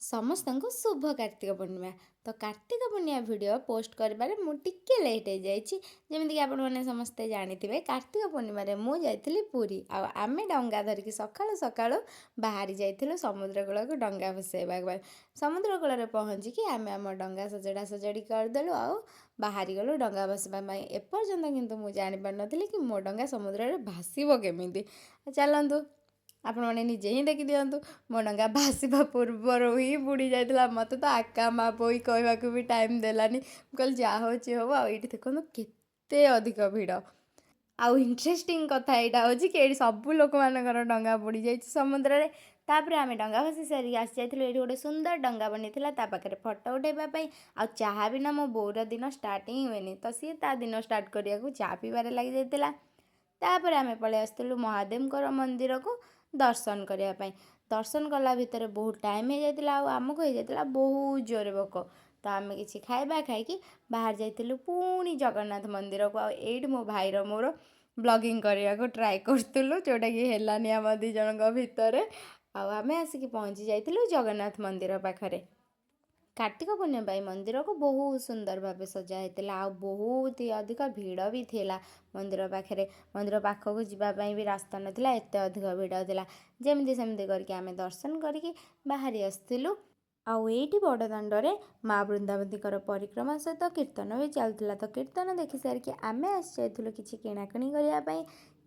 ସମସ୍ତଙ୍କୁ ଶୁଭ କାର୍ତ୍ତିକ ପୂର୍ଣ୍ଣିମା। ତ କାର୍ତ୍ତିକ ପୂର୍ଣ୍ଣିମା ଭିଡ଼ିଓ ପୋଷ୍ଟ କରିବାରେ ମୁଁ ଟିକେ ଲେଟ୍ ହେଇଯାଇଛି। ଯେମିତିକି ଆପଣମାନେ ସମସ୍ତେ ଜାଣିଥିବେ, କାର୍ତ୍ତିକ ପୂର୍ଣ୍ଣିମାରେ ମୁଁ ଯାଇଥିଲି ପୁରୀ ଆଉ ଆମେ ଡଙ୍ଗା ଧରିକି ସକାଳୁ ସକାଳୁ ବାହାରି ଯାଇଥିଲୁ ସମୁଦ୍ର କୂଳକୁ ଡଙ୍ଗା ଭସେଇବା ପାଇଁ। ସମୁଦ୍ର କୂଳରେ ପହଞ୍ଚିକି ଆମେ ଆମ ଡଙ୍ଗା ସଜଡ଼ା ସଜଡ଼ି କରିଦେଲୁ ଆଉ ବାହାରିଗଲୁ ଡଙ୍ଗା ଭସେଇବା ପାଇଁ। ଏପର୍ଯ୍ୟନ୍ତ କିନ୍ତୁ ମୁଁ ଜାଣିପାରିନଥିଲି କି ମୋ ଡଙ୍ଗା ସମୁଦ୍ରରେ ଭାସିବ କେମିତି। ଚାଲନ୍ତୁ, ଆପଣମାନେ ନିଜେ ହିଁ ଦେଖିଦିଅନ୍ତୁ। ମୋ ଡଙ୍ଗା ଭାସିବା ପୂର୍ବରୁ ହିଁ ବୁଡ଼ି ଯାଇଥିଲା। ମୋତେ ତ ଆକା ମା ବୋଇ କହିବାକୁ ବି ଟାଇମ୍ ଦେଲାନି। ମୁଁ କହିଲି, ଯାହା ହେଉଛି ହବ। ଆଉ ଏଇଠି ଦେଖନ୍ତୁ କେତେ ଅଧିକ ଭିଡ଼। ଆଉ ଇଣ୍ଟରେଷ୍ଟିଂ କଥା ଏଇଟା ହେଉଛି କି ଏଇଠି ସବୁ ଲୋକମାନଙ୍କର ଡଙ୍ଗା ବୁଡ଼ି ଯାଇଛି ସମୁଦ୍ରରେ। ତାପରେ ଆମେ ଡଙ୍ଗା ଭସି ସାରିକି ଆସି ଯାଇଥିଲୁ। ଏଇଠି ଗୋଟେ ସୁନ୍ଦର ଡଙ୍ଗା ବନେଇଥିଲା, ତା ପାଖରେ ଫଟୋ ଉଠାଇବା ପାଇଁ। ଆଉ ଚାହା ବିନା ମୋ ବୋଉର ଦିନ ଷ୍ଟାର୍ଟ ହିଁ ହୁଏନି, ତ ସିଏ ତା ଦିନ ଷ୍ଟାର୍ଟ କରିବାକୁ ଚା ପିଇବାରେ ଲାଗିଯାଇଥିଲା। ତାପରେ ଆମେ ପଳେଇ ଆସିଥିଲୁ ମହାଦେବଙ୍କର ମନ୍ଦିରକୁ ଦର୍ଶନ କରିବା ପାଇଁ। ଦର୍ଶନ କଲା ଭିତରେ ବହୁତ ଟାଇମ୍ ହେଇଯାଇଥିଲା ଆଉ ଆମକୁ ହେଇଯାଇଥିଲା ବହୁତ ଜୋରେ ଭୋକ। ତ ଆମେ କିଛି ଖାଇବା ଖାଇକି ବାହାରି ଯାଇଥିଲୁ ପୁଣି ଜଗନ୍ନାଥ ମନ୍ଦିରକୁ। ଆଉ ଏଇଠି ମୋ ଭାଇର ମୋର ବ୍ଲଗିଂ କରିବାକୁ ଟ୍ରାଏ କରୁଥିଲୁ, ଯେଉଁଟାକି ହେଲାନି ଆମ ଦୁଇ ଜଣଙ୍କ ଭିତରେ। ଆଉ ଆମେ ଆସିକି ପହଞ୍ଚି ଯାଇଥିଲୁ ଜଗନ୍ନାଥ ମନ୍ଦିର ପାଖରେ। କାର୍ତ୍ତିକ ପୂର୍ଣ୍ଣିମା ପାଇଁ ମନ୍ଦିରକୁ ବହୁତ ସୁନ୍ଦର ଭାବେ ସଜା ହେଇଥିଲା ଆଉ ବହୁତ ହି ଅଧିକ ଭିଡ଼ ବି ଥିଲା ମନ୍ଦିର ପାଖରେ। ମନ୍ଦିର ପାଖକୁ ଯିବା ପାଇଁ ବି ରାସ୍ତା ନଥିଲା, ଏତେ ଅଧିକ ଭିଡ଼ ଥିଲା। ଯେମିତି ସେମିତି କରିକି ଆମେ ଦର୍ଶନ କରିକି ବାହାରି ଆସିଥିଲୁ। ଆଉ ଏଇଠି ବଡ଼ ଦାଣ୍ଡରେ ମା ବୃନ୍ଦାବତୀଙ୍କର ପରିକ୍ରମା ସହିତ କୀର୍ତ୍ତନ ବି ଚାଲୁଥିଲା। ତ କୀର୍ତ୍ତନ ଦେଖି ସାରିକି ଆମେ ଆସି ଯାଇଥିଲୁ କିଛି କିଣାକିଣି କରିବା ପାଇଁ।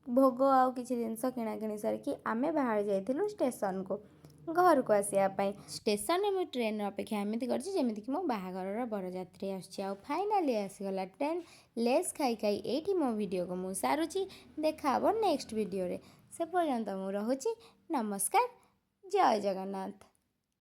ଭୋଗ ଆଉ କିଛି ଜିନିଷ କିଣାକିଣି ସାରିକି ଆମେ ବାହାରି ଯାଇଥିଲୁ ଷ୍ଟେସନକୁ ଘରକୁ ଆସିବା ପାଇଁ। ଷ୍ଟେସନରେ ମୁଁ ଟ୍ରେନ୍ର ଅପେକ୍ଷା ଏମିତି କରିଛି, ଯେମିତିକି ମୋ ବାହାଘରର ବରଯାତ୍ରୀ ଆସୁଛି। ଆଉ ଫାଇନାଲି ଆସିଗଲା ଟ୍ରେନ୍। ଲେସ୍ ଖାଇ ଖାଇ ଏଇଠି ମୋ ଭିଡ଼ିଓକୁ ମୁଁ ସାରୁଛି। ଦେଖା ହେବ ନେକ୍ସଟ ଭିଡ଼ିଓରେ, ସେ ପର୍ଯ୍ୟନ୍ତ ମୁଁ ରହୁଛି। ନମସ୍କାର, ଜୟ ଜଗନ୍ନାଥ।